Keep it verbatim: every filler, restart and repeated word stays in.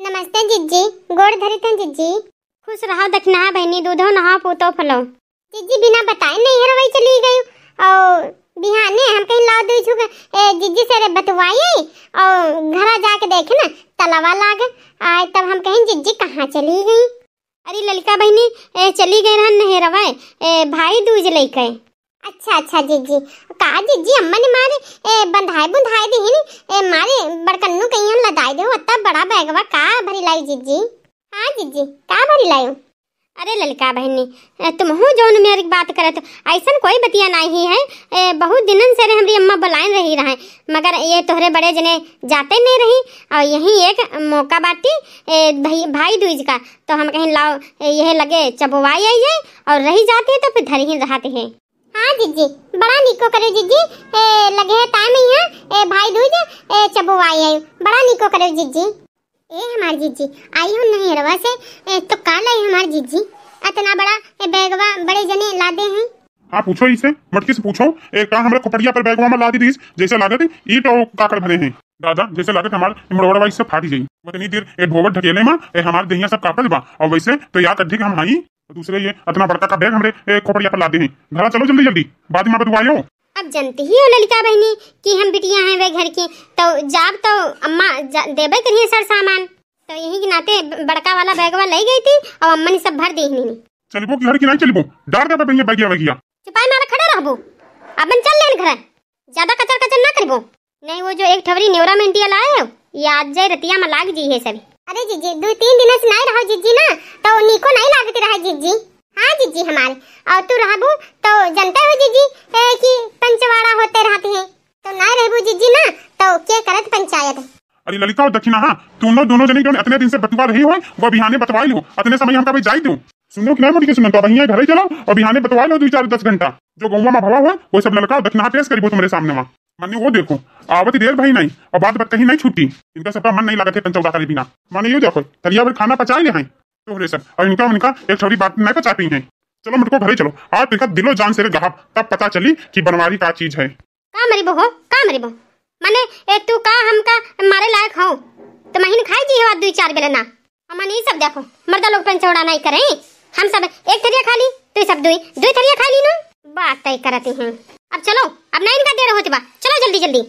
नमस्ते जिज्जी, गोड़ धरी थन जिज्जी। खुश रहो दखिनहा बहिनी, दूधो नहाओ पूतो फलो। जिज्जी बिना बताए नैहरवा चली गई, और बिहाने हम कहीं लाओ दुई छुक, ए, जिज्जी से रे बतवाई, और घरा जाके देखे ना तलवा लाग आए, तब हम कहीं जिज्जी कहाँ चली गई। अरे ललिका बहिनी, ए, चली गई रहन नैहरवा, ए, भाई दूज लइके। अच्छा अच्छा जिज्जी, का जिज्जी अम्मा ने मारे, ए, बंधाए बुंधाए दिहिन, ए, मारे बड़कन्नू कहीं हम लदाई दे, अत्ता बड़ा बैगवा का भरी लाई जिज्जी? हाँ जिज्जी, का भरी लायो? अरे ललिका बहिनी, ए, तुमहू जौन मेरी बात करत हो, ऐसन कोई बतिया नहीं है। ए, बहुत दिनन से रे हमरी अम्मा बुलाइन रही रहे, मगर ये तोहरे बड़े जने जाते नहीं रही, और यही एक मौका बाटी, ए, भाई, भाई दूज का, तो हम कहीं लाओ, ए, यह लगे चबुआई आई जाए और रही जाते तो फिर धरी ही रहते हैं। हाँ जिज्जी, बड़ा निको करे जिज्जी, ए, लगे है ताई मैया, ए, भाई दूज, ए, चबुआई आई, बड़ा निको करे जिज्जी। ए हमार जिज्जी, आई हो नैहरवा से, ए, तो का लाई हमार जिज्जी? अतना बड़ा, ए, बैगवा बड़े जने लादे हैं। हाँ, पूछो इसे, मटकी से पूछो। ए, का हमरा खोपड़िया पर बैगवा में लादी दीस, जैसे लागत ईंट और काकड़ भरे हैं। दादा, जैसे लागत हमार मुड़वा इससे फाटी जाई। वतनी देर ए ढोबट ढकेले में, ए, हमार देहिया सब कांपत बा। और वैसे तो याद अड्ढी के हम हाई, और दूसरे ये अतना बड़का का बैग हमरे, ए, खोपड़िया पर लादे हैं। घरा चलो जल्दी जल्दी, बाद में बतुआयो। अब जनती ही हो ललिका बहिनी कि हम बिटिया हैं वे घर की, तो जाब तो अम्मा जा-, देबे करिए सर सामान। तो यही के नाते ब-, बड़का वाला बैगवा लई गई थी और अम्मा ने सब भर दी नहीं। चलिबो कि घर की नहीं चलिबो? डार देबे भैया बैगिया वैगिया। चुपाई मारा खड़ा रहबो, अपन चल लेन घर, ज्यादा कचर कचर ना करिबो। नहीं, वो जो एक ठवरी नेवरा मेंटिया लाए हो, ये आज जाए रतिया में लाग जी है सभी। अरे जिज्जी, दो तीन दिन से नहीं रहो जिज्जी ना, तो निको नहीं लागती रहा जिज्जी। हाँ जिज्जी हमारे, और तू रहबू तो जनते हो जिज्जी, ए, कि पंचवाड़ा होते रहती है, तो नहीं रहबू जिज्जी ना, तो के करत पंचायत? अरे ललिका और दखिनहा, तू दोनों जने जो अतने दिन से बतवा रही हो, वो बिहाने बतवाई लो, अतने समय हमका भाई जाई दो। सुनो कि नहीं मोटी के सुनो, तो अब यहाँ घरे चलो और बिहाने बतवा लो दो चार दस घंटा। जो गौवा में भवा हुआ, वो सब ललका और दखिनहा पेश करिबो तुम्हारे सामने वहाँ। माने वो देखो, आवत देर भाई नहीं, और बात बात कहीं नहीं छूटी। इनका सबका मन नहीं लागत है पंचौदा करे बिना। माने ये देखो, थरिया भर खाना पचाई ले हैं तोहरे सब, और इनका, इनका एक छोरी बात नहीं पचाती हैं। चलो मटको घरे चलो, आज तो इनका दिलो जान से रे गहाब, तब पता चली कि बनवारी का चीज है। का मरिबो हो, का मरिबो? माने, ए, तू का हमका मारे लायक हो? तो महीन खाई जी हो दुई चार बेला ना। अमन ई सब देखो, मर्दा लोग पंचौड़ा नहीं करे, हम सब एक थरिया खा ली, तू सब दुई, दुई थरिया खा ली नु। बात तय करती हैं। अब चलो, अब नहीं इनका देर होती बा, चलो जल्दी जल्दी।